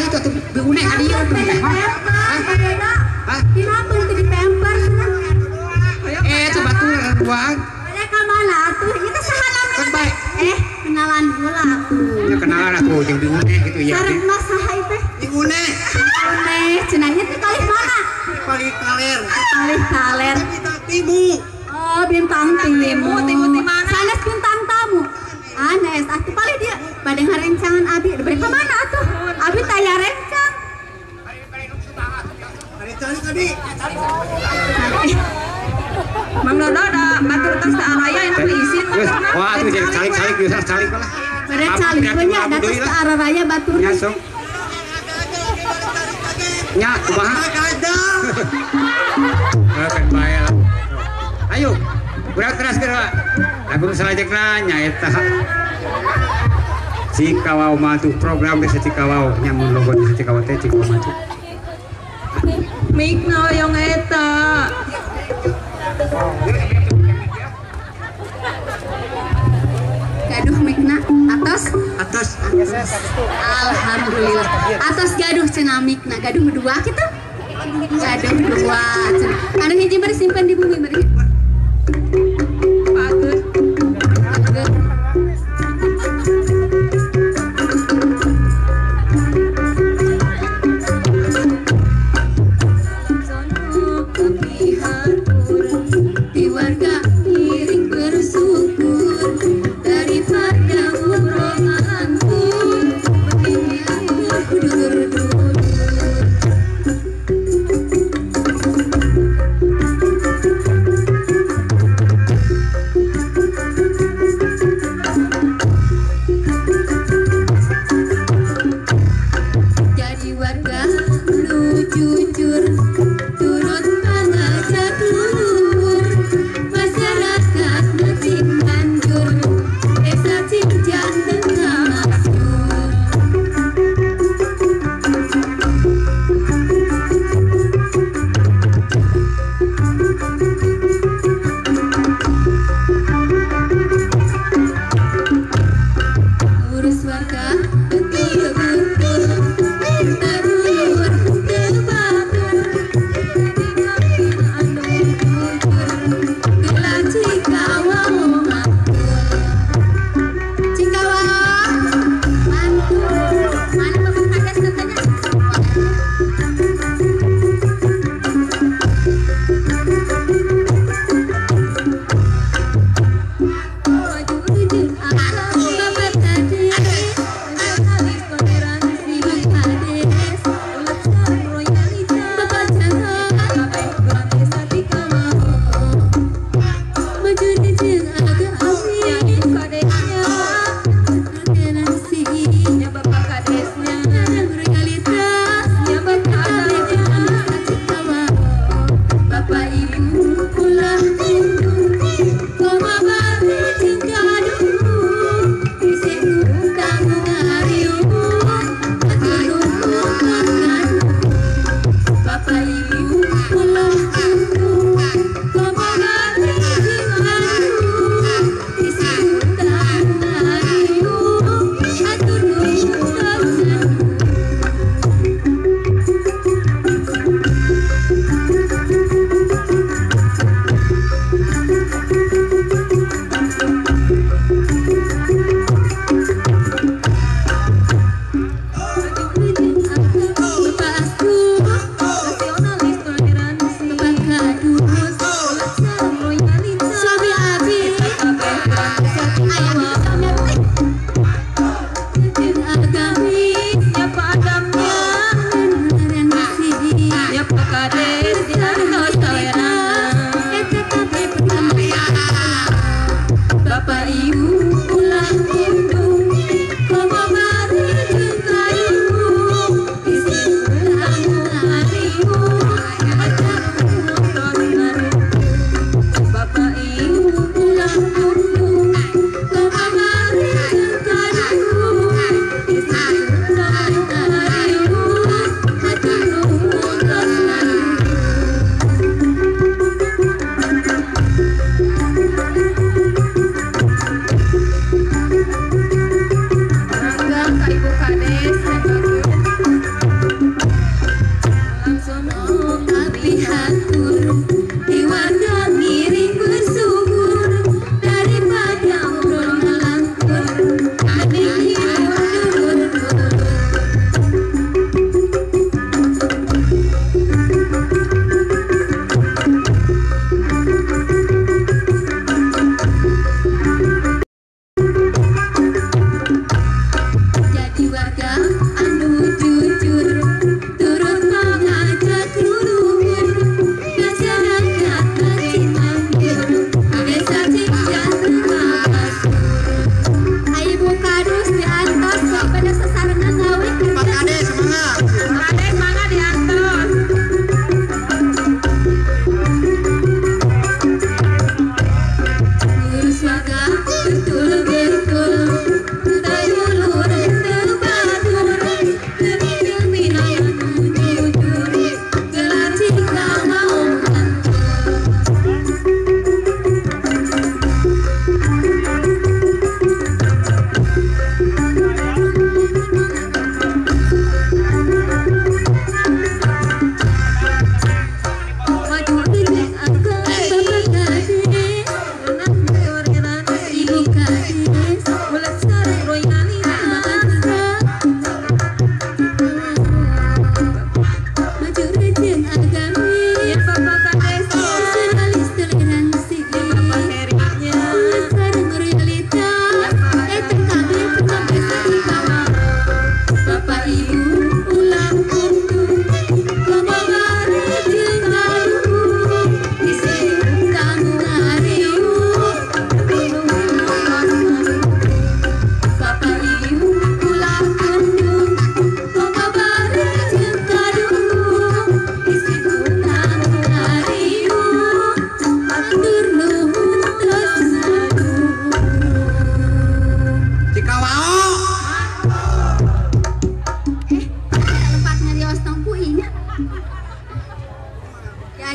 Ayo tuh Bi Une ka dieu tuh. Hah? Kenapa itu di pamper? Coba tuh ruang. Bade ka mana atuh? Ieu teh saha namina? Kenalan heula atuh. Ya kenalan atuh jeung Bi Une gitu ya. Sareng mas saha ieu teh? Bi Une. Une cenah ieu teh kalih mana? Palih kaler. Palih kaler. Bintang timu. Oh, bintang timu. Timu di mana? Sanes bintang tamu. Anes atuh palih dia bade ngarencangan abi. Bade ka mana atuh? Abi taya rencang. Tadi. Mang Dodo da batur tos teu araya enak diisin mah. Wah, atuh jadi calik-calik bisa calik lah. Bade calik we nya da tos teu araya batur. Nya sok. Nya kumaha? Kan bae lah. Ayo, urang teraskeun heula. Lagu nu salajengna nyaeta Cikawao Maju, program Desa Cikawao nya mun logo Desa Cikawao teh Cikawao Maju. Mikna hoyong eta. Gaduh mikna atos atos. Alhamdulillah. Atos gaduh cenah mikna gaduh dua kitu. Gaduh dua cenah. Anu hiji bari simpen di bumi bari. Bagus. Dulur.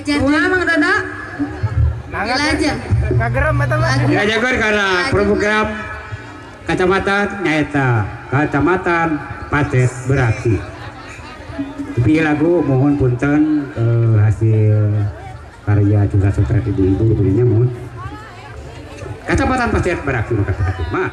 Diajar. Wah, Mang Dodo. Dilajeng. Kagerem eta mah. Diajarkeun kana program kecamatan nyaeta Kecamatan Patet Beraki. Tapi lagu mohon punten hasil karya curhat sotret ibu-ibu punya mohon. Kecamatan Patet Beraki nu kata mah.